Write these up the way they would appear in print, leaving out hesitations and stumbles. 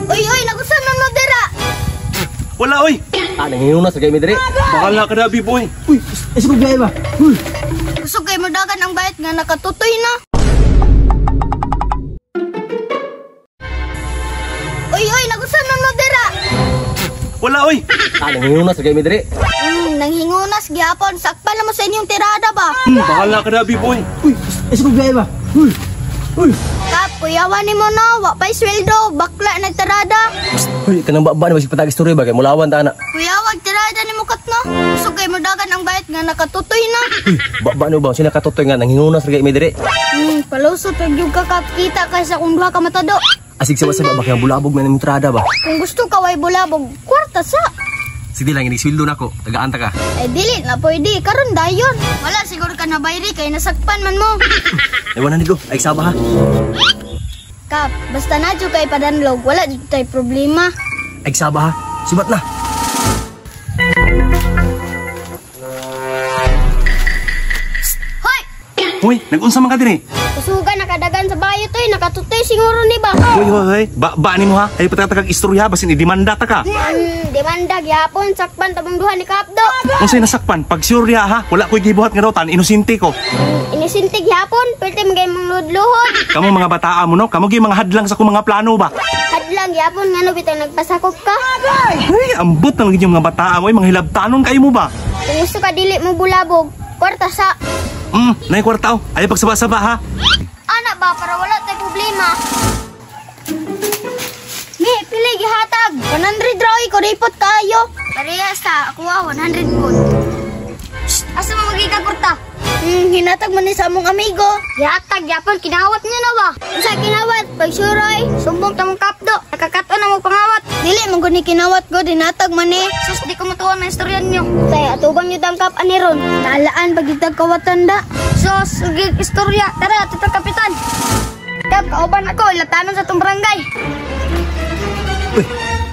Uy, uy, nagusan man mo dira. Wala oy. Ah, nanginuna sa gamit diri. Bahala ka na, B-boy. Uy, ay sa biyahe ba? Uy. Kusog kay mo dagan ang bayot nga nakatutoy na. Uy, uy, nagusan man mo dira. Wala oy. Ah, nanginuna sa gamit diri. Nanghingunas gihapon, sakpan na mo sa inyong tirada ba? Bahala ka na, B-boy. Uy, ay sa biyahe ba? Uy. Uy. Kap, kuyawan nimo no, wa pa'y sweldo, bakla na tirada. Uy, kanang ba ni patag istorya ba kay mulawan ta ana. Kuyawag tirada nimo katno. Kusog kay mo dagan ang bayot nga nakatutoy na. Uy, ba no ba sila katutoy nga nanginuna sa gamit diri. Palusot pag yung kakapkita kaysa kung duha ka matado. Asig sa ba kay bulabog man ang entrada ba? Kung gusto ka way bulabog, kwarta sa. Sige lang inisweldo nako, tagaan ta ka. Ay dili na pwede, karon dayon. Wala siguro ka na bayri kay nasakpan man mo. Ay wala nigo, ay saba ha. Kap, basta na jud kay padanlog, wala jud tay problema. Ay saba ha. Sibat na. Hoy! Hoy, nag-unsa man ka diri? Kusugan nakadagan sa bayot oy, nakatutoy siguro ni ba? Hoy, hoy, hoy. Ba nimo ha. Ay patatagag istorya basin idemanda ta ka. Demanda gyapon sakpan tabang duha ni Kapdo. Unsay nasakpan? Pag sure diha ha, wala ko'y gibuhat nga daw tan inosente ko. Inisintig gyapon, pwede magay mong luhod-luhod. Kamo mga bataa mo no, kamo gyud mga hadlang sa akong mga plano ba? Hadlang gyapon ngano bitang nagpasakop ka. Ay, ambot na lang yung mga bataa mo, ay, mga hilabtanon kayo mo ba? Kung gusto ka dili mo bulabog, kwarta sa. Nay kwarta oh. Ay pagsaba-saba ha. Ana ba para wala tay problema. Mi, pili gihatag. 100 ra oy kuripot kayo. Parehas ta, ako ah, 100 po. Shh, asa mo magiging kwarta? Hinatag man ni sa among amigo. Gihatag gyapon kinawat niya na ba? Unsa kinawat? Pag suroy, sumbong ta mong kapdo. Nakakaton na mo pangawat. Dili man gud ni kinawat go, dinatag man ni. Sus, di ko matuwa na istorya niyo. Tay, atubang niyo tangkap ani ron. Talaan pagitag kawatan da. Sus, sige istorya. Tara, tito kapitan. Kap, kauban ako, latanon sa tong barangay. Uy,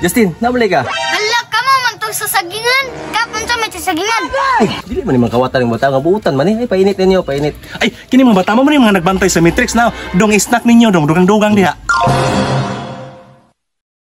Justin, nabalik ka. Hala, kamo man tong sasagingan. Kap, unsa may sasagingan? Ay, dili man ni kawatan ng bata nga buutan man eh. Ay painit ninyo, painit. Ay, kini mga bata mo man yung mga nagbantay sa Matrix na. Dong snack ninyo, dong dugang-dugang diha.